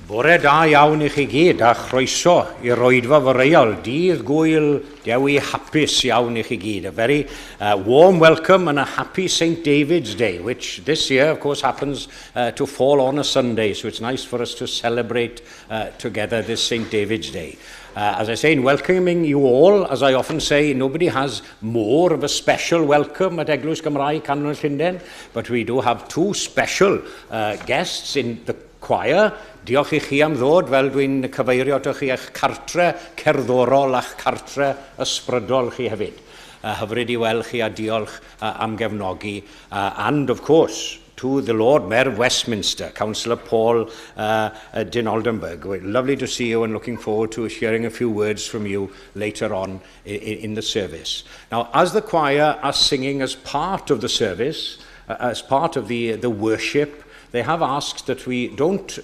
Bore da iawn i chi gyd a chroeso i'r oedfa foreol, dydd gwyl Dewi hapus iawn i chi gyd. A very warm welcome and a happy St David's Day, which this year of course happens to fall on a Sunday, so it's nice for us to celebrate together this St David's Day. As I say, in welcoming you all, as I often say, nobody has more of a special welcome at Eglwys Gymraeg Canol Llundain, but we do have two special guests in the choir. Diolch i chi am ddod, fel dwi'n cyfeirio atoch chi, eich cartre cerddorol a'ch cartre ysbrydol chi hefyd. Hyfryd i weld chi a diolch am gefnogi. And, of course, to the Lord Mayor of Westminster, Councillor Paul Den Oldenburg. Lovely to see you and looking forward to hearing a few words from you later on in the service. Now, as the choir are singing as part of the service, as part of the worship, they have asked that we don't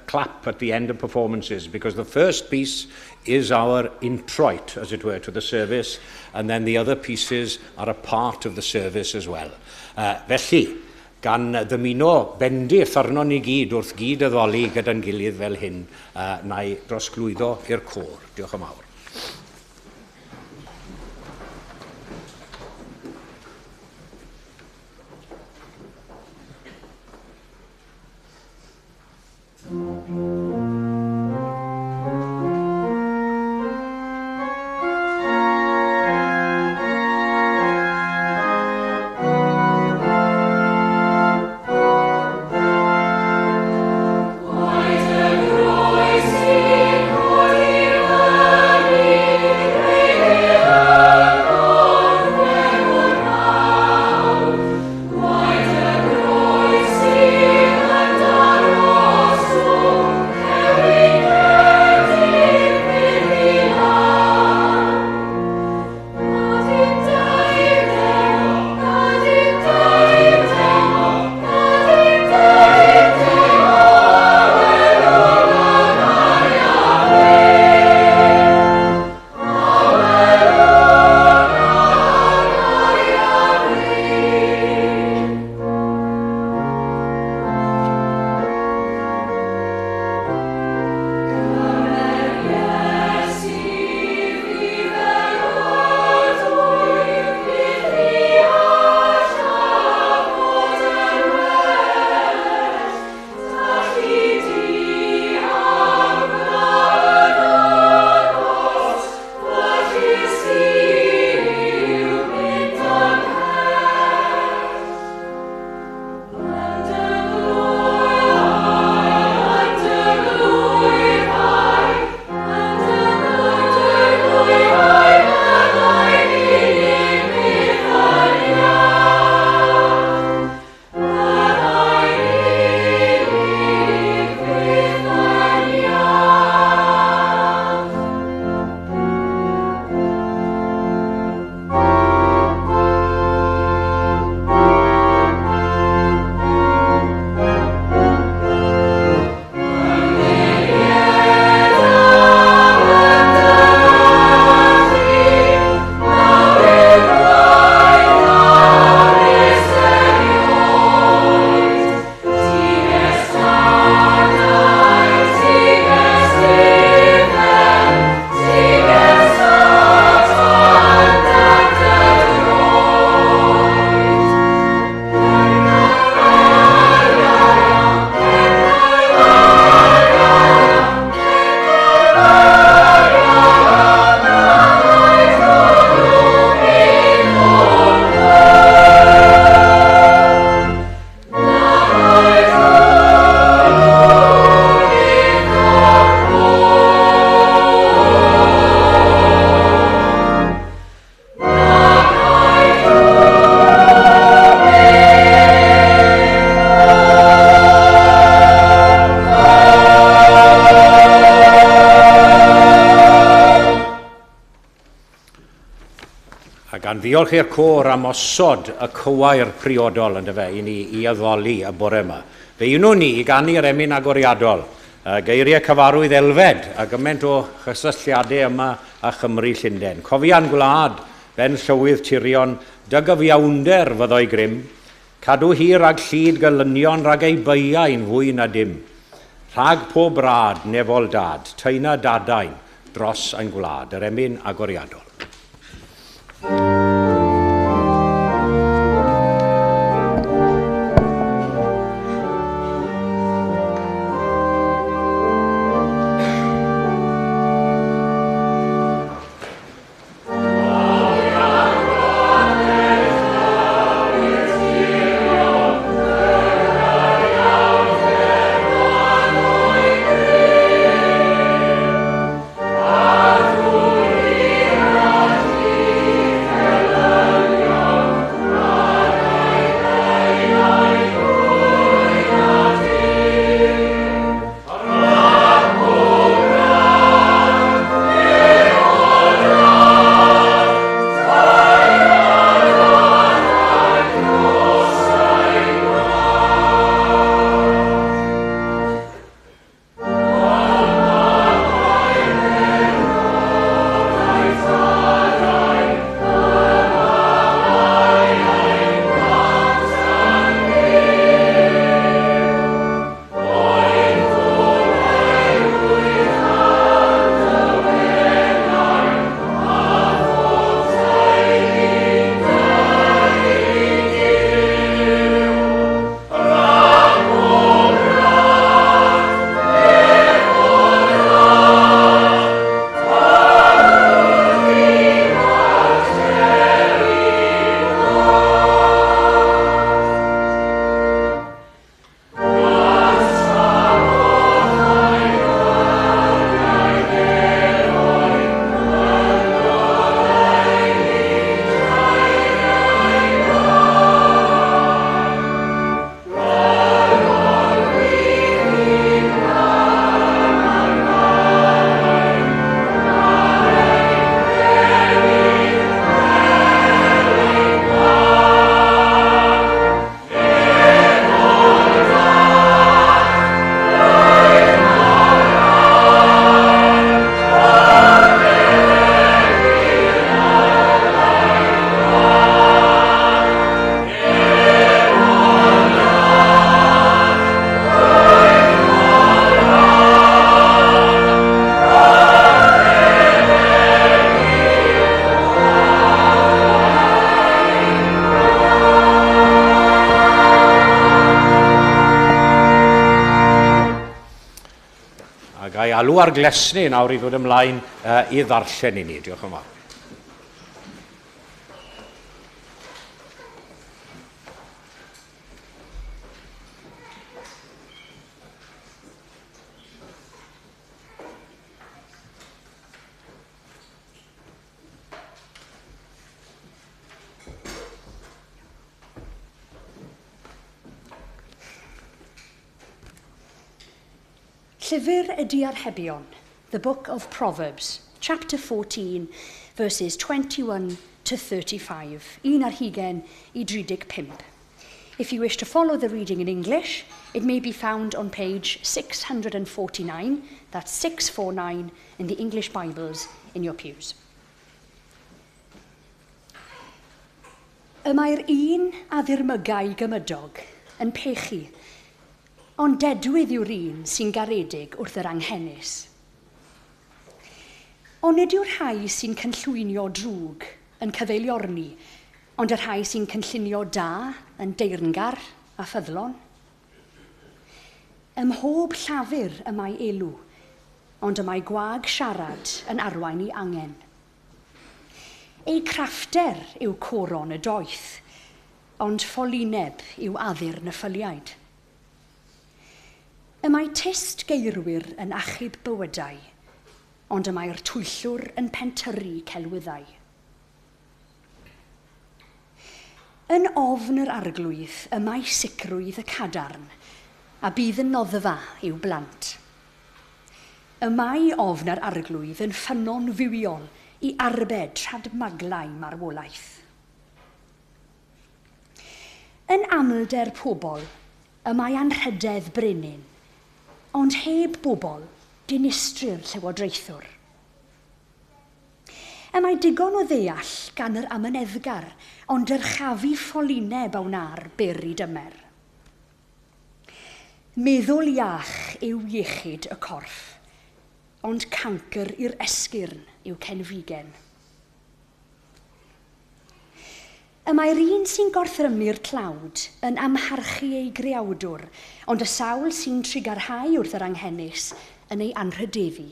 clap at the end of performances, because the first piece is our introit, as it were, to the service, and then the other pieces are a part of the service as well. Felly, gan ddymuno bendith arnon ni gyd wrth gyd addoli gyda'n gilydd fel hyn, na i drosglwyddo i'r côr. Diolch yn fawr. Ddiolch i'r côr am osod y cywair priodol yndyfe i ni i addoli y bore yma. Fe unwn ni i ganu'r emyn agoriadol, geiriau cyfarwydd Elfed a gymaint o chysylltiadau yma a Chymru Llundain. Cofian gwlad, ben llywydd tirion, dy gyfiawnder fyddoi grym, cadw hi rhag llid gylynion, rhag ei beiau'n fwy na dim. Rhag pob rad, nefol dad, taena dadain dros ein gwlad, yr emyn agoriadol. Alw ar Glesni nawr i ddod ymlaen i ddarllen i ni. Diolch yn fawr. Llyfr y Diarhebion, The Book of Proverbs, chapter 14, verses 21 to 35, 1 ar hugain i 35. If you wish to follow the reading in English, it may be found on page 649, that's 649 in the English Bibles in your pews. Y mae'r un a ddirmygai gymydog yn pechu, ond dedwydd yw'r un sy'n garedig wrth yr anghenus. Ond nid yw'r rhai sy'n cynllwynio drwg yn cyfeiliorni, ond y rhai sy'n cynllunio da yn deyrngar a ffyddlon. Ym mhob llafur y mae elw, ond y mae gwag siarad yn arwain i angen. Eu craffter yw coron y doeth, ond ffolineb yw addurn y ffyliaid. Y mae tyst geirwyr yn achub bywydau, ond y mae'r twyllwr yn pentyrru celwyddau. Yn ofn yr arglwydd y mae sicrwydd y cadarn, a bydd yn noddfa i'w blant. Y mae ofn yr arglwydd yn ffynnon fywiol i arbed rhadmaglau marwolaeth. Yn amlder pobl y mae anrhydedd brenin, ond heb bobl dinistrir llywodraethwr. Y mae digon o ddeall gan yr amyneddgar, ond dyrchafu ffolineb a wna'r byr i dymer. Meddwl iach yw iechyd y corff, ond cancr i'r esgyrn yw cenfigen. Y mae'r un sy'n gorthrymu'r tlawd yn amharchu ei greawdwr, ond y sawl sy'n trugarhau wrth yr anghenus yn ei anrhydeddu.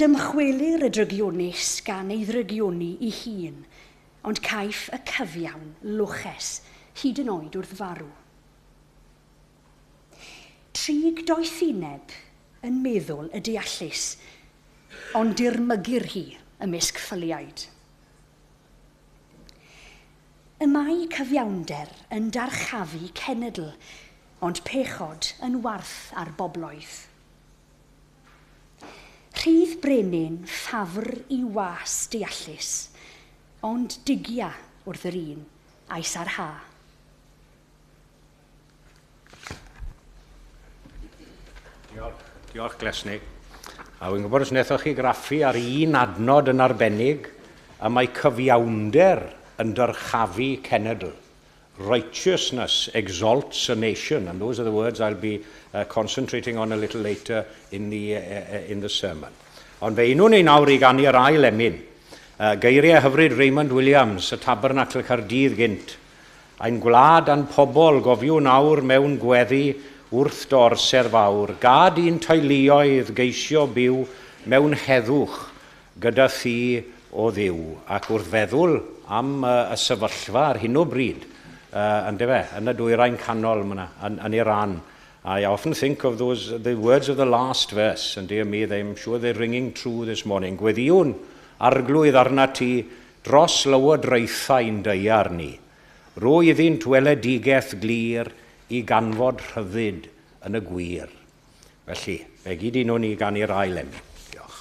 Dymchwelir y drygionus gan ei ddrygioni ei hun, ond caiff y cyfiawn loches hyd yn oed wrth farw. Trig doethineb yn meddwl y deallus, ond dirmygir hi ymysg ffyliaid. Y mae cyfiawnder yn darchafu cenedl, ond pechod yn warth ar bobloedd. Rhydd brenin ffafr i was deallus, ond digia wrth yr un a'i sarha. Diolch, diolch Glesni. A wy'n gwybod os wnaethoch chi graffu ar un adnod yn arbennig, a mae cyfiawnder yn dyrchafu cenedl. Righteousness exalts a nation, and those are the words I'll be concentrating on a little later in the sermon. Ond fe unwn ni nawr i ganu'r ail emyn. Geiriau hyfryd Raymond Williams, y Tabernacl Caerdydd gynt. Ein gwlad a'n pobl gofiwn awr mewn gweddi wrth dy orsedd fawr. Gad i'n teuluoedd geisio byw mewn heddwch gyda thi o Dduw. Ac wrth feddwl am y sefyllfa ar hyn o bryd, yndyfe, yn y dwyrain canol yma, yn Iran, I often think of the words of the last verse, and dear me, I'm sure they're ringing true this morning. Gweddïwn Arglwydd arna ti dros lywodraethau'n daear ni. Rho iddynt weledigaeth glir i ganfod rhyddid yn y gwir. Felly, fe gyd unwn ni ganu'r ail emyn. Diolch.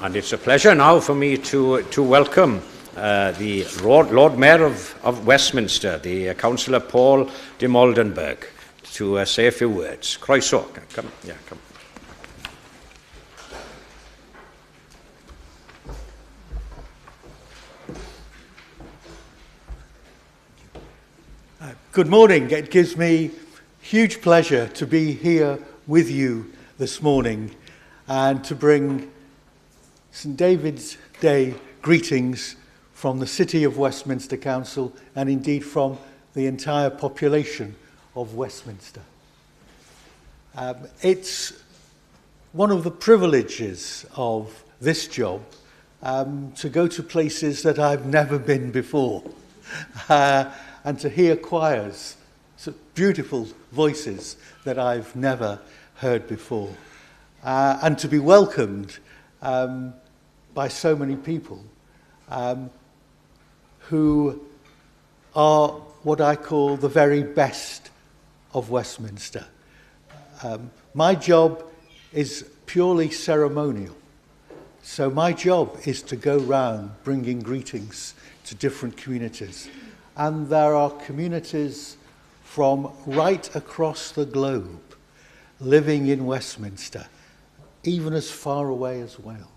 And it's a pleasure now for me to welcome the Lord Mayor of Westminster, the Councillor Paul Dimoldenberg, to say a few words. Croeso. Come, yeah, come. Good morning. It gives me huge pleasure to be here with you this morning and to bring St David's Day greetings from the City of Westminster Council and indeed from the entire population of Westminster. It's one of the privileges of this job to go to places that I've never been before and to hear choirs, so beautiful voices that I've never heard before, and to be welcomed by so many people who are what I call the very best of Westminster. My job is purely ceremonial. So my job is to go round bringing greetings to different communities. And there are communities from right across the globe living in Westminster, even as far away as Wales.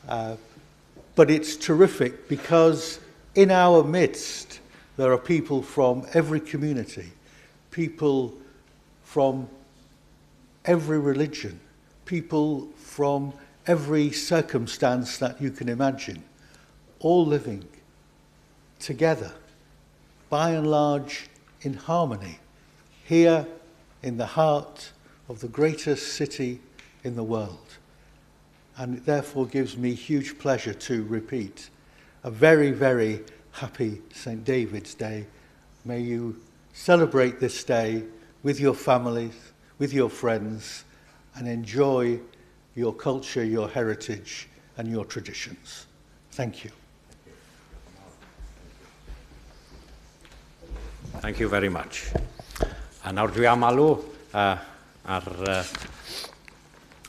But it's terrific because in our midst there are people from every community, people from every religion, people from every circumstance that you can imagine, all living together, by and large in harmony, here in the heart of the greatest city in the world. And it therefore gives me huge pleasure to repeat a very, very happy St. David's Day. May you celebrate this day with your families, with your friends, and enjoy your culture, your heritage, and your traditions. Thank you. Thank you very much. A nawr dwi am alw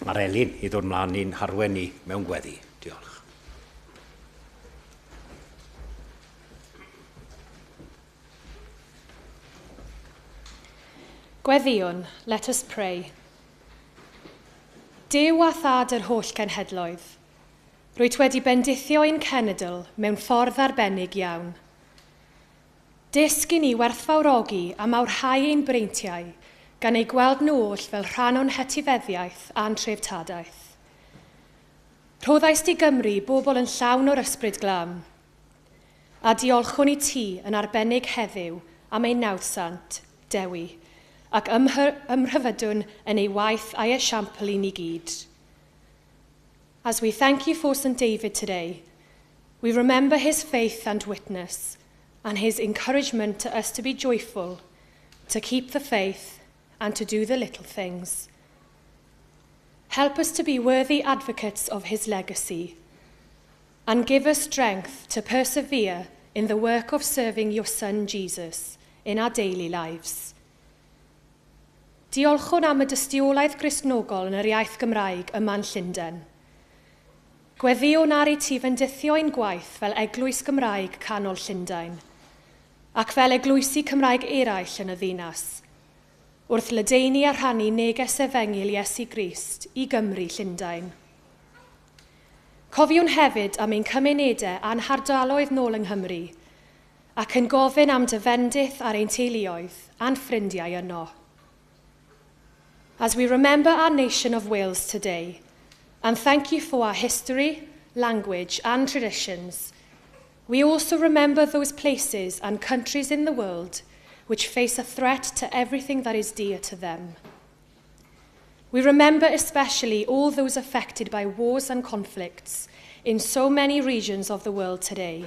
ar Elin i ddod mlaen i'n harwen ni mewn gweddi. Diolch. Gweddïwn, let us pray. Duw a thad yr holl genhedloedd, rwyt wedi bendithio ein cenedl mewn ffordd arbennig iawn. Dysg i ni werthfawrogi a mawrhau ein breintiau, gan eu gweld nhw oll fel rhan o'n hetifeddiaeth a'n treftadaeth. Rhoddaist i Gymru bobl yn llawn o'r ysbryd glân, a diolchwn i ti yn arbennig heddiw am ein nawddsant, Dewi, ac ymhyfrydwn yn ei waith a'i esiampl i ni gyd. As we thank you for St David today, we remember his faith and witness, and his encouragement to us to be joyful, to keep the faith, and to do the little things. Help us to be worthy advocates of his legacy, and give us strength to persevere in the work of serving your Son Jesus in our daily lives. Diolchwn am y dystiolaeth Gristnogol yn yr iaith Gymraeg yma'n Llundain. Gweddïwn ar i ti fendithio ein gwaith fel Eglwys Gymraeg Canol Llundain, ac fel eglwysi Cymraeg eraill yn y ddinas, wrth ledaenu a rhannu neges efengyl Iesu Grist i Gymru Llundain. Cofiwn hefyd am ein cymunedau a'n hardaloedd nôl yng Nghymru, ac yn gofyn am dy fendith ar ein teuluoedd a'n ffrindiau yno. As we remember our nation of Wales today, and thank you for our history, language and traditions, we also remember those places and countries in the world which face a threat to everything that is dear to them. We remember especially all those affected by wars and conflicts in so many regions of the world today,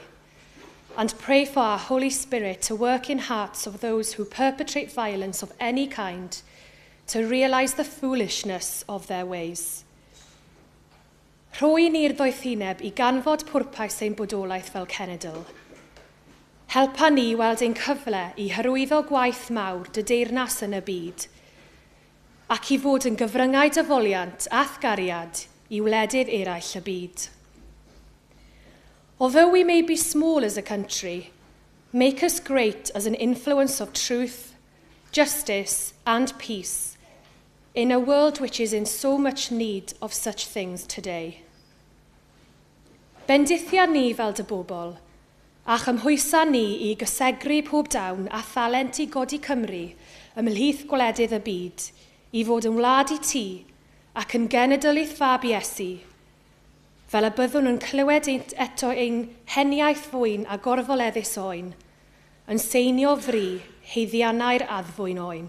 and pray for our Holy Spirit to work in hearts of those who perpetrate violence of any kind to realise the foolishness of their ways. Rho i ni'r ddoethineb i ganfod pwrpas ein bodolaeth fel cenedl. Helpa ni weld ein cyfle i hyrwyddo gwaith mawr dy deyrnas yn y byd. ac i fod yn gyfryngau dyfoliant a thgariad i wledydd eraill y byd. Although we may be small as a country, make us great as an influence of truth, justice and peace in a world which is in so much need of such things today. Bendithia ni fel dy bobl, a chymhwysa ni i gysegru pob dawn a thalent i godi Cymru ymhlith gwledydd y byd, i fod yn wlad i ti ac yn genedl i'th fab Iesu, fel y byddwn yn clywed eto ein heniaith fwyn a gorfoleddus oen, yn seinio fri haeddiannau'r addfwyn oen.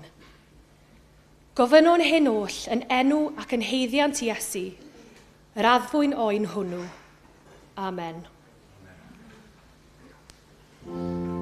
Gofynnwn hyn oll yn enw ac yn haeddiant Iesu, yr addfwyn oen hwnnw. Amen. Amen.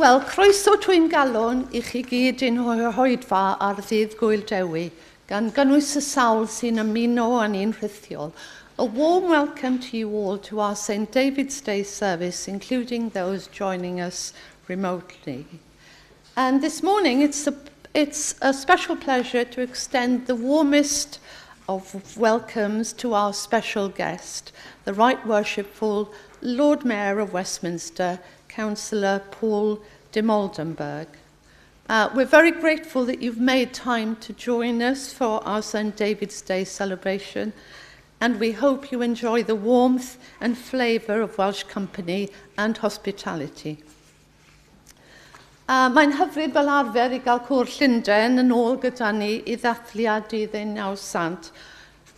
Wel, croeso twym galon i chi gyd i'n hoedfa ar ddydd Gŵyl Dewi, gan gynnwys y sawl sy'n ymuno â ni'n rhithiol. A warm welcome to you all to our St David's Day service, including those joining us remotely. And this morning, it's a special pleasure to extend the warmest of welcomes to our special guest, the Right Worshipful Lord Mayor of Westminster, Councillor Paul Dimoldenberg. We're very grateful that you've made time to join us for our St David's Day celebration, and we hope you enjoy the warmth and flavour of Welsh company and hospitality. Mae'n hyfryd fel arfer i gael Côr Llundain yn ôl gyda ni i ddathliad dydd ein nawddsant.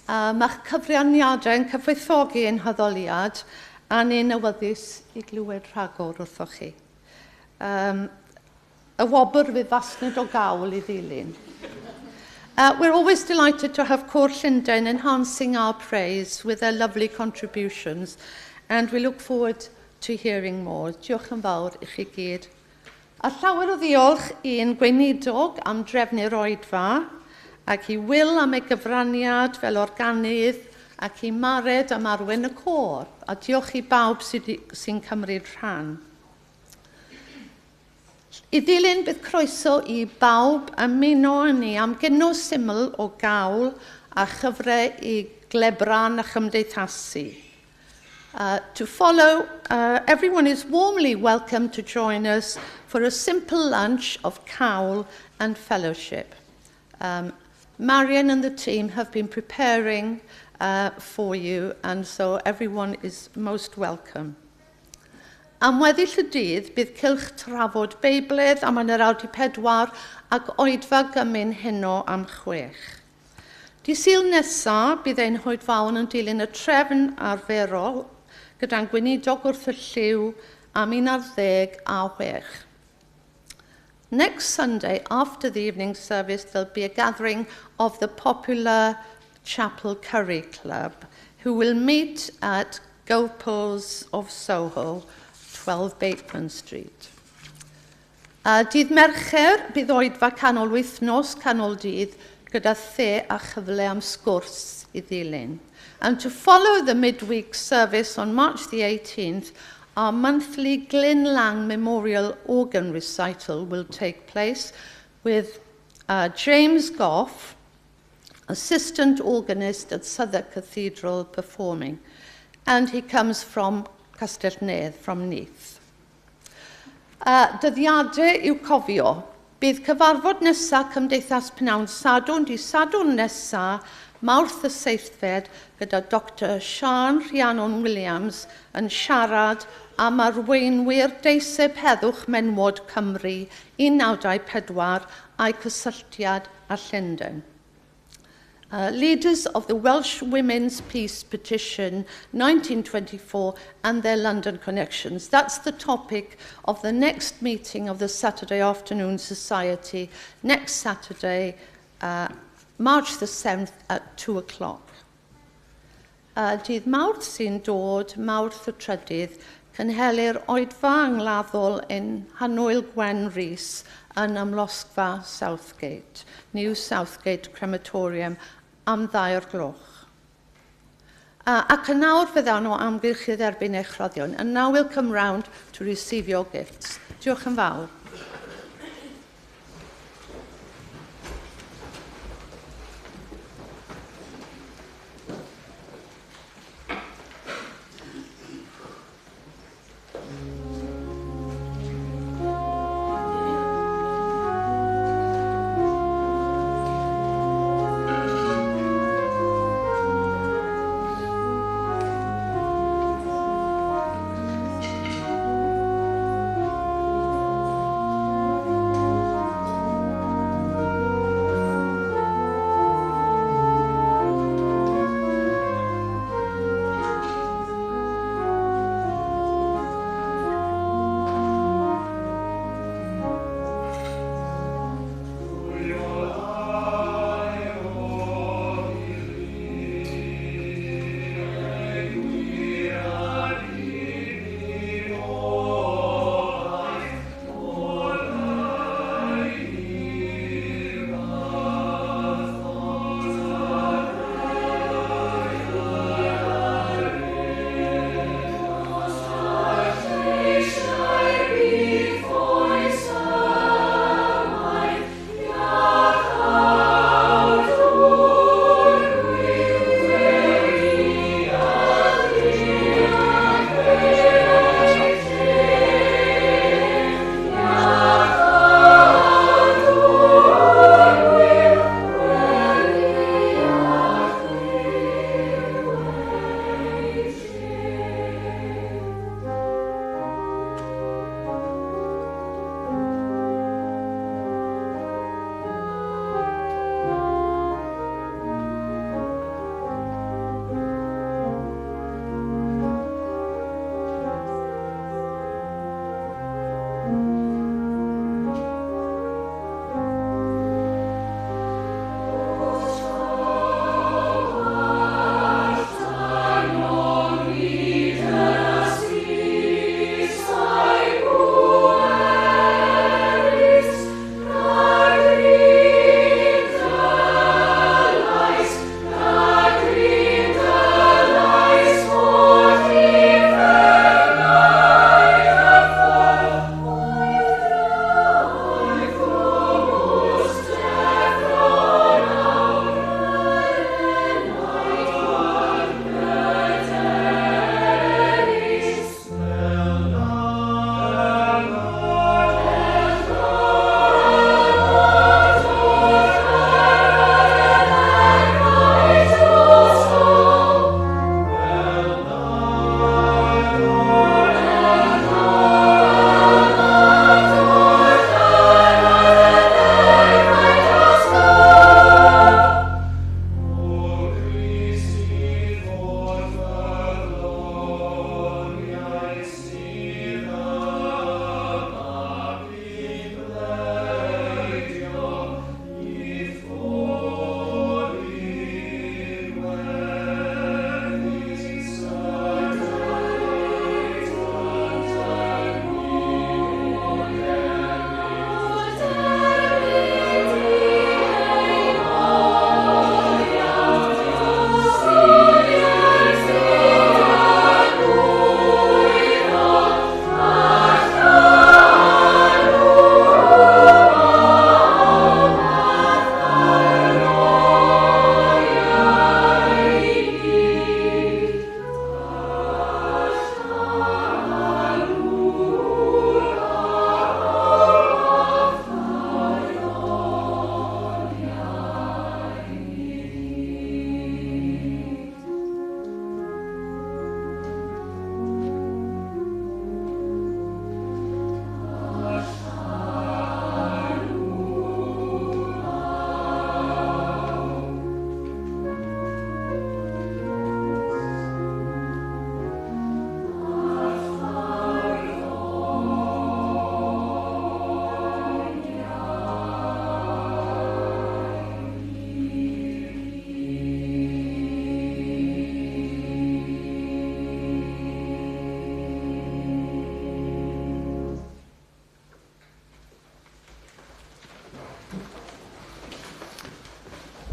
Mae'ch cyfraniadau yn cyfoethogi ein haddoliad a ni'n awyddus i glywed rhagor wrthoch chi. Y wobr fydd fasnad o gawl i ddilyn. We're always delighted to have Côr Llundain enhancing our praise with their lovely contributions, and we look forward to hearing more. Diolch yn fawr i chi gyd. A llawer o ddiolch i'n gweinidog am drefnu'r oedfa, ac i Will am ei gyfraniad fel organydd, ac i Mared am arwain y côr, a diolch i bawb sy'n cymryd rhan. I ddilyn bydd croeso i bawb ymuno â ni am ginio syml o gawl a chyfle i glebran a chymdeithasu. To follow, everyone is warmly welcome to join us for a simple lunch of cawl and fellowship. Marion and the team have been preparing for you, and so everyone is most welcome. Am weddill y dydd, bydd cylch trafod Beiblaidd am 3:30 ac oedfa gymun heno am 6. Dydd Sul nesaf, bydd ein hoedfaon yn dilyn y trefn arferol gyda'n gweinidog wrth y llyw am 11 a 6. Next Sunday, after the evening service, there'll be a gathering of the popular Chapel Curry Club, who will meet at Gopal's of Soho, 12 Bateman Street. Dydd Mercher, bydd oedfa canol wythnos, canol dydd, gyda the a chyfle am sgwrs i ddilyn. And to follow the midweek service on March the 18th, our monthly Glyn Lang Memorial Organ Recital will take place with James Goff, assistant organist at Southwark Cathedral, performing. And he comes from Castell Nedd, from Neath. Dyddiadau i'w cofio. Bydd cyfarfod nesaf Cymdeithas Pnawn Sadwrn, dydd Sadwrn nesaf, Mawrth y 7fed, gyda Dr Sian Rhiannon Williams yn siarad am arweinwyr deiseb heddwch menwod Cymru 1924 a'i cysylltiad â Llundain. Leaders of the Welsh Women's Peace Petition 1924 and their London connections. That's the topic of the next meeting of the Saturday Afternoon Society, next Saturday, March the 7th at 2 o'clock. Dydd Mawrth sy'n dod, Mawrth y 3rd, cynhelir oedfa angladdol ein hannwyl Gwen Rees yn Amlosgfa Southgate, New Southgate Crematorium, am 2 o'r gloch. Ac yn nawr fyddan nhw amgylch i dderbyn eich rhoddion. And now we'll come round to receive your gifts. Diolch yn fawr.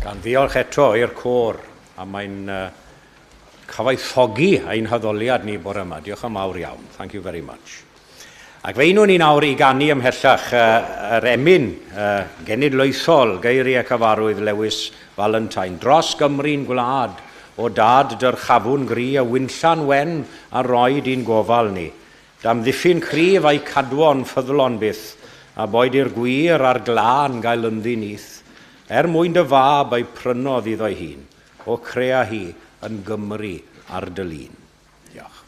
Gan ddiolch eto i'r côr, a mae'n cyfoethogi ein haddoliad ni bore yma. Diolch yn mawr iawn. Thank you very much. Ac fe unwn ni nawr i ganu ymhellach yr emyn genedlaethol geiriau cyfarwydd Lewis Valentine. Dros Gymru'n gwlad, o dad dyrchafwn gri a winllan wen a roed i'n gofal ni. D'amddiffyn cryf a'i cadwon ffyddlon byth, a boed i'r gwir a'r glân gael ynddi nyth, er mwyn dy fab a'i prynodd iddo'i hun, o crea hi yn Gymru ar dy lun. Diolch.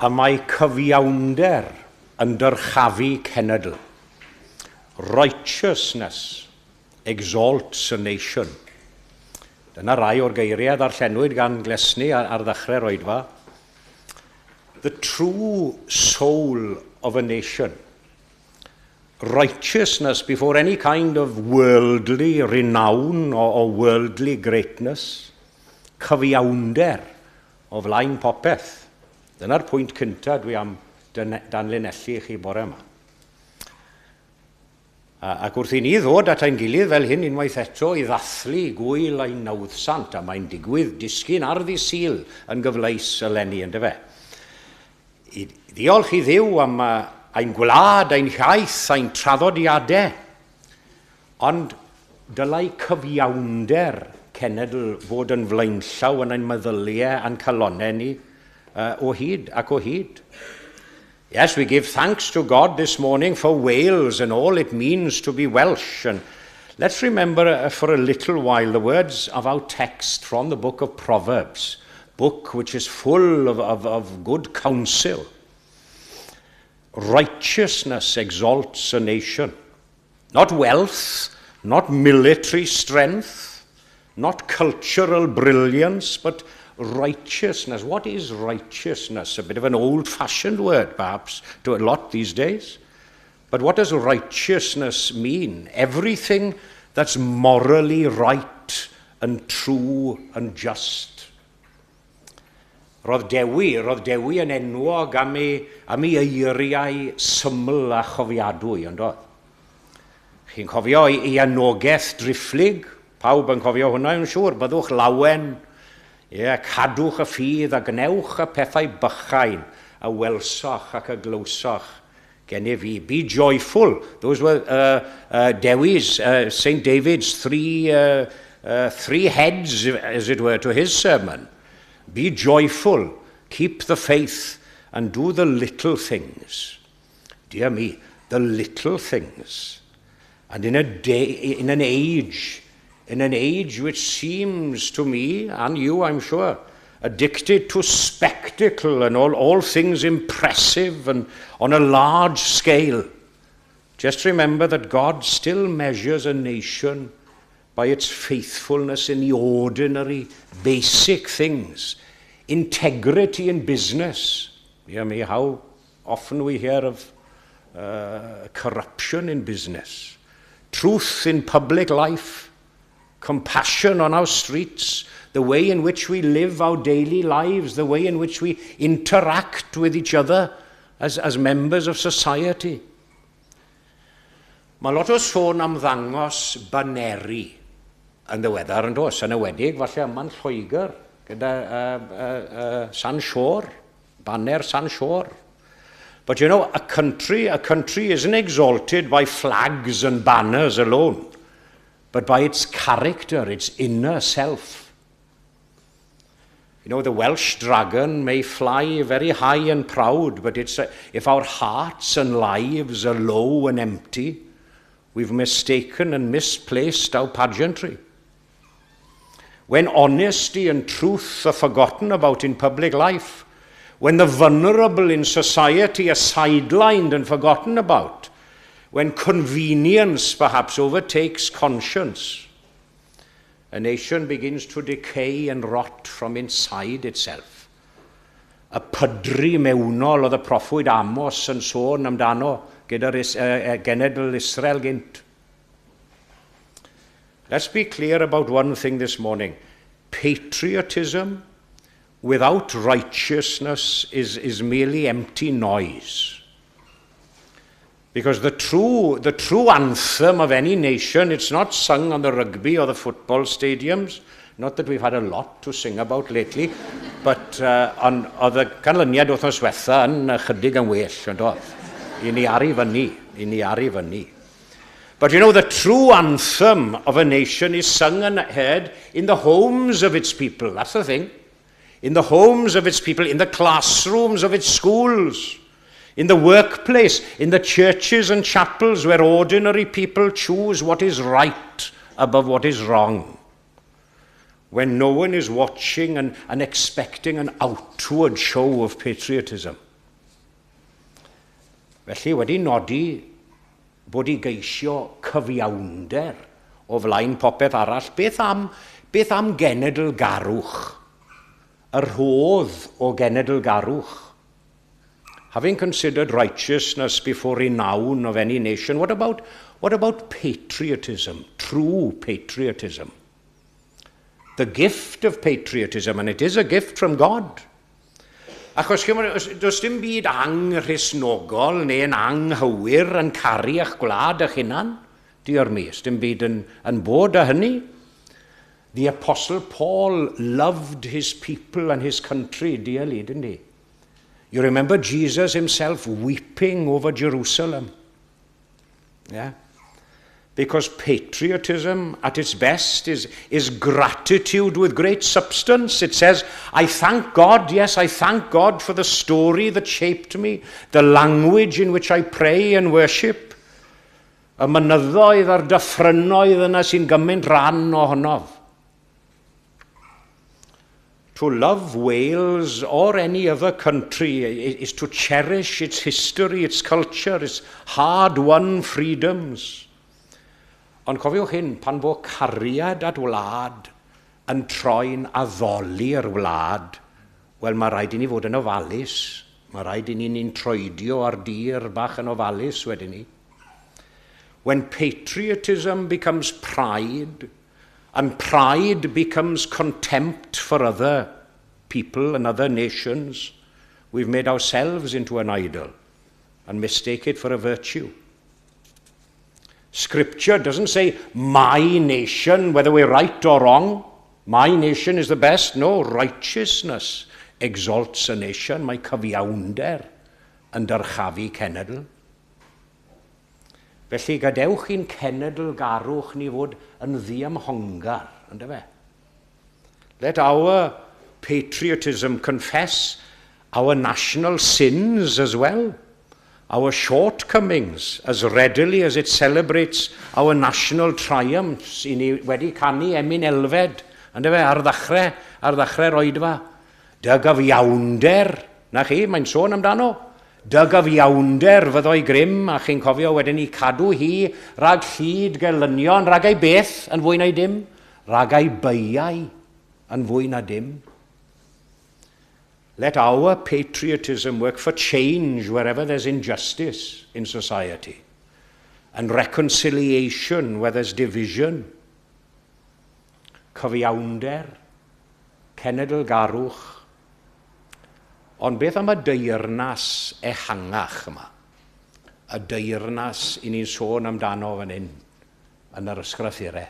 Y mae cyfiawnder yn dyrchafu cenedl. Righteousness exalts a nation. Dyna rai o'r geiriau ddarllenwyd gan Glesni ar ddechrau'r oedfa. The true soul of a nation. Righteousness before any kind of worldly renown or worldly greatness. Cyfiawnder o flaen popeth. Dyna'r pwynt cyntaf dwi am danlinellu i chi bore yma. Ac wrth i ni ddod at ein gilydd fel hyn unwaith eto i ddathlu gwyl ein nawddsant, a mae'n digwydd disgyn ar ddydd Sul yn gyfleus eleni, yndyfe. I ddiolch i Dduw am ein gwlad, ein hiaith, ein traddodiadau, ond dylai cyfiawnder cenedl fod yn flaenllaw yn ein meddyliau a'n calonnau ni o hyd ac o hyd. Yes, we give thanks to God this morning for Wales and all it means to be Welsh. And let's remember for a little while the words of our text from the book of Proverbs, book which is full of good counsel. Righteousness exalts a nation. Not wealth, not military strength, not cultural brilliance, but righteousness. What is righteousness? A bit of an old-fashioned word, perhaps, to a lot these days. But what does righteousness mean? Everything that's morally right and true and just. Roedd Dewi yn enwog am ei eiriau syml a chofiadwy, yn doedd? Chi'n cofio ei anogaeth driphlyg? Pawb yn cofio hwnna, yn siŵr. Byddwch lawen, ie, cadwch y ffydd a gwnewch y pethau bychain a welsoch ac a glywsoch gennyf fi. Be joyful. Those were Dewi's, St. David's three heads, as it were, to his sermon. Be joyful, keep the faith, and do the little things. Dear me, the little things. And in an age which seems to me, and you, I'm sure, addicted to spectacle and all things impressive and on a large scale, just remember that God still measures a nation by its faithfulness in the ordinary, basic things. Integrity in business. You me, how often we hear of corruption in business. Truth in public life. Compassion on our streets. The way in which we live our daily lives. The way in which we interact with each other as members of society. Mae lot o sôn am ddangos baneri yn ddiweddar yn does, yn enwedig falle yma'n Lloegr gyda San Siôr, baner San Siôr. But you know, a country isn't exalted by flags and banners alone, but by its character, its inner self. The Welsh dragon may fly very high and proud, but if our hearts and lives are low and empty, we've mistaken and misplaced our pageantry. When honesty and truth are forgotten about in public life, when the vulnerable in society are sidelined and forgotten about, when convenience perhaps overtakes conscience, a nation begins to decay and rot from inside itself. Y pydru mewnol oedd y proffwyd Amos yn sôn amdano gyda'r genedl Israel gynt. Let's be clear about one thing this morning. Patriotism without righteousness is merely empty noise. Because the true anthem of any nation, it's not sung on the rugby or the football stadiums. Not that we've had a lot to sing about lately, but oedd y canlyniad wythnos diwetha yn ychydig yn well, yn doedd? I ni ar i fyny, i ni ar i fyny. But you know, the true anthem of a nation is sung and heard in the homes of its people. That's the thing. In the homes of its people, in the classrooms of its schools, in the workplace, in the churches and chapels where ordinary people choose what is right above what is wrong. When no one is watching and expecting an outward show of patriotism. Felly wedi nodi bod i geisio cyfiawnder o flaen popeth arall, beth am genedlgarwch? Y rhodd o genedlgarwch. Having considered righteousness before renown of any nation, what about patriotism, true patriotism? The gift of patriotism, and it is a gift from God. Achos does dim byd anghristnogol neu'n anghywir yn caru eich gwlad eich hunan. Diar mi, dim byd yn bod â hynny. The Apostle Paul loved his people and his country dearly, didn't he? You remember Jesus himself weeping over Jerusalem. Yeah? Because patriotism at its best is gratitude with great substance. It says, "I thank God, yes, I thank God for the story that shaped me, the language in which I pray and worship." Y mynyddoedd a'r dyffrynoedd yna sy'n gymaint rhan ohonof. To love Wales or any other country is to cherish its history, its culture, its hard-won freedoms. Ond cofiwch hyn, pan fo cariad at wlad yn troi'n addoli'r wlad, wel, mae rhaid i ni fod yn ofalus. Mae rhaid i ni'n troedio ar dir bach yn ofalus wedyn ni. When patriotism becomes pride, and pride becomes contempt for other people and other nations, we've made ourselves into an idol and mistake it for a virtue. Scripture doesn't say, "My nation, whether we're right or wrong, my nation is the best." No, righteousness exalts a nation. Mae cyfiawnder yn dyrchafu cenedl. Felly gadewch i'n cenedlgarwch ni fod yn ddiymhongar, yndyfe? Let our patriotism confess our national sins as well, our shortcomings, as readily as it celebrates our national triumphs. I ni wedi canu emyn Elfed, yndyfe, ar ddechrau'r oedfa. Dy gyfiawnder, na chi, mae'n sôn amdano. Dy gyfiawnder fyddo'i grym, a chi'n cofio wedyn ni cadw hi rhag llid gelynion, rhag ei beth yn fwy na dim, rhag ei beiau yn fwy na dim. Let our patriotism work for change wherever there's injustice in society and reconciliation where there's division. Cyfiawnder, cenedlgarwch. Ond beth am y deyrnas ehangach yma? Y deyrnas i ni'n sôn amdano fan hyn yn yr ysgrythurau.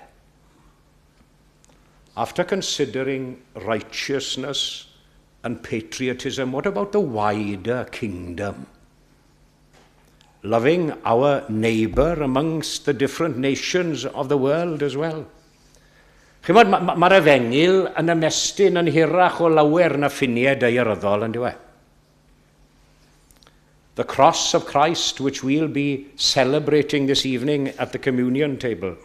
After considering righteousness and patriotism, what about the wider kingdom? Loving our neighbour amongst the different nations of the world as well. Chimod, mae'r ma efengyl yn ymestyn yn hirach o lawer na ffiniau daearyddol, yn dyw? The cross of Christ, which we'll be celebrating this evening at the communion table,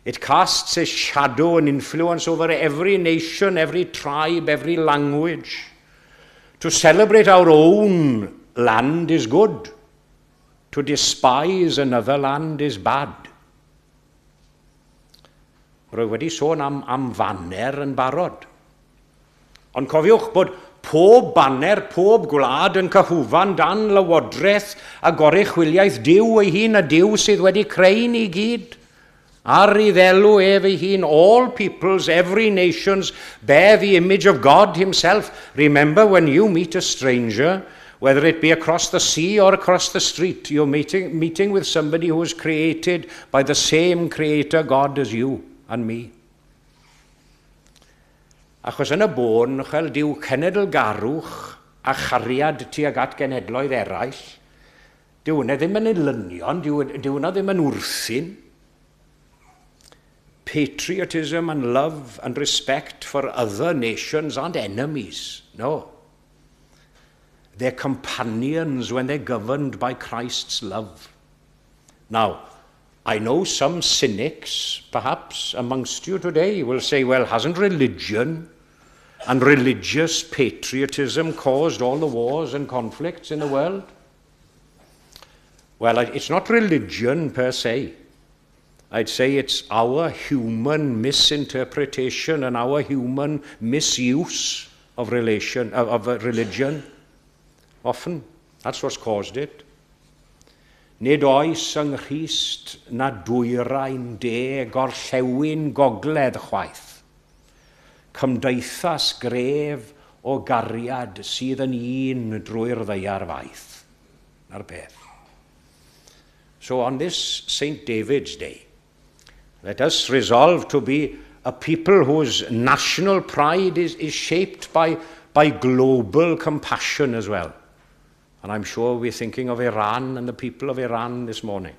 it casts a shadow and influence over every nation, every tribe, every language. To celebrate our own land is good. To despise another land is bad. Rwy wedi sôn am faner yn barod. Ond cofiwch bod pob baner, pob gwlad yn cyhwfan dan lywodraeth a goruchwyliaeth Duw ei hun, a Duw sydd wedi creu ni gyd. Ar ei ddelw ef ei hun, all peoples, every nations, bear the image of God himself. Remember, when you meet a stranger, whether it be across the sea or across the street, you're meeting with somebody who was created by the same creator God as you and me. Achos yn y bôn, chel, dyw cenedlgarwch a chariad tuag at genhedloedd eraill, dyw hwnna ddim yn elynion, dyw hwnna ddim yn wrthun. Patriotism and love and respect for other nations aren't enemies. No. They're companions when they're governed by Christ's love. Now, I know some cynics, perhaps, amongst you today will say, "Well, hasn't religion and religious patriotism caused all the wars and conflicts in the world?" Well, it's not religion per se. I'd say it's our human misinterpretation and our human misuse of religion. Often, that's what's caused it. Nid oes yng Nghrist na dwyrain de gorllewin gogledd chwaith. Cymdeithas gref o gariad sydd yn un drwy'r ddaear faith. 'Na'r peth. So on this St. David's Day, let us resolve to be a people whose national pride is shaped by global compassion as well. And I'm sure we're thinking of Iran and the people of Iran this morning.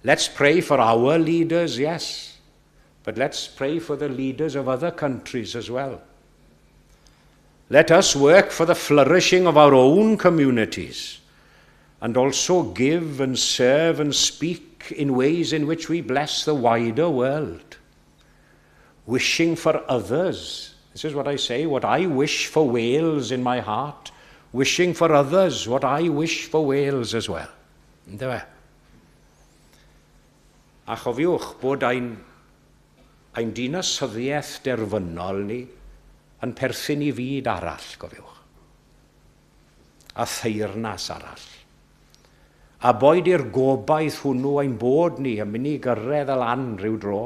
Let's pray for our leaders, yes, but let's pray for the leaders of other countries as well. Let us work for the flourishing of our own communities and also give and serve and speak in ways in which we bless the wider world. Wishing for others. This is what I say, what I wish for Wales in my heart, wishing for others what I wish for Wales as well. Yndyfe? A chofiwch bod ein dinasyddiaeth derfynol ni yn perthyn i fyd arall, gofiwch. A theyrnas arall. A boed i'r gobaith hwnnw ein bod ni yn mynd i gyrraedd y lan rhyw dro,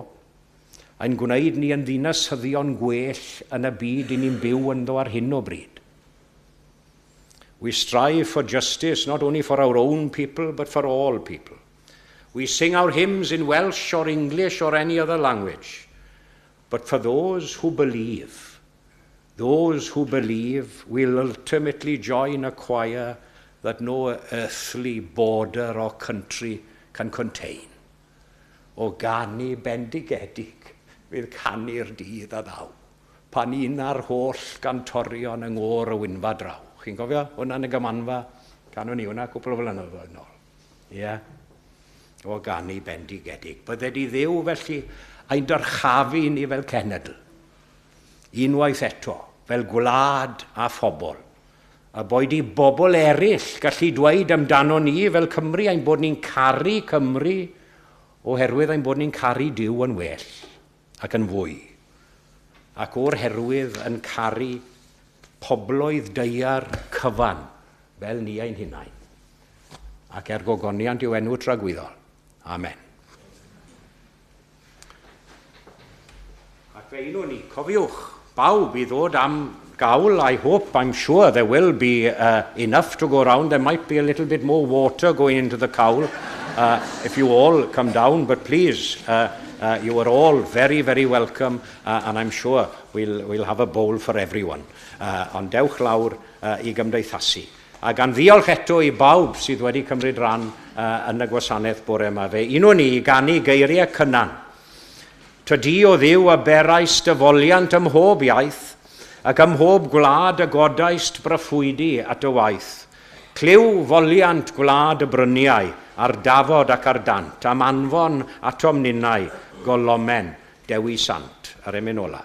ein gwneud ni yn ddinasyddion gwell yn y byd i ni'n byw ynddo ar hyn o bryd. We strive for justice not only for our own people, but for all people. We sing our hymns in Welsh or English or any other language. But for those who believe will ultimately join a choir that no earthly border or country can contain. O ganu bendigedig fydd canu'r dydd a ddaw, pan una'r holl gantorion yng nghôr y Wynfa draw. Chi'n cofio hwnna yn y gymanfa? Canon ni hwnna cwpl o flynyddoedd yn ôl. Ie. Yeah. O ganu bendigedig. Bydded i Dduw felly ein dyrchafu ni fel cenedl. Unwaith eto, fel gwlad a phobl. A boed i bobl eraill gallu dweud amdano ni fel Cymru ein bod ni'n caru Cymru oherwydd ein bod ni'n caru Duw yn well ac yn fwy. Ac o'r herwydd yn caru pobloedd daear cyfan fel ni ein hunain. Ac er gogoniant i'w enw tragwyddol. Amen. Ac fe unwn ni, cofiwch, bawb i ddod am gawl. I hope, I'm sure there will be enough to go round. There might be a little bit more water going into the cawl if you all come down, but please, you are all very, very welcome, and I'm sure we'll have a bowl for everyone. Ond dewch lawr i gymdeithasu. A gan ddiolch eto i bawb sydd wedi cymryd rhan yn y gwasanaeth bore yma, fe unwn ni i ganu geiriau Cynan. Tydi o Dduw a beraist dy foliant ym mhob iaith, ac ym mhob gwlad y godaist broffwydi at y waith. Clyw foliant gwlad y bryniau, ar dafod ac ar dant, am anfon atom ninnau, golomen, Dewi Sant, ar emyn ola.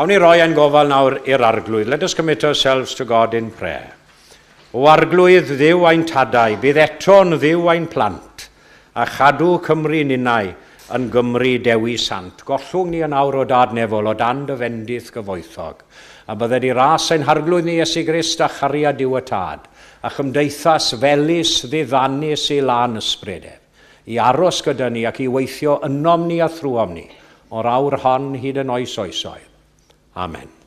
Gawn ni roi ein gofal nawr i'r Arglwydd. Let us commit ourselves to God in prayer. O Arglwydd Dduw ein tadau, bydd eto'n Dduw ein plant, a chadw Cymru ninnau yn Gymru Dewi Sant. Gollwng ni yn awr o Dad nefol o dan dy fendith gyfoethog. A bydded i ras ein Harglwydd ni Iesu Grist a chariad Duw y Tad, a chymdeithas felys ddiddanus ei lân ysbryd ef, i aros gyda ni ac i weithio ynom ni a thrwom ni, o'r awr hon hyd yn oes oesoedd. Amen.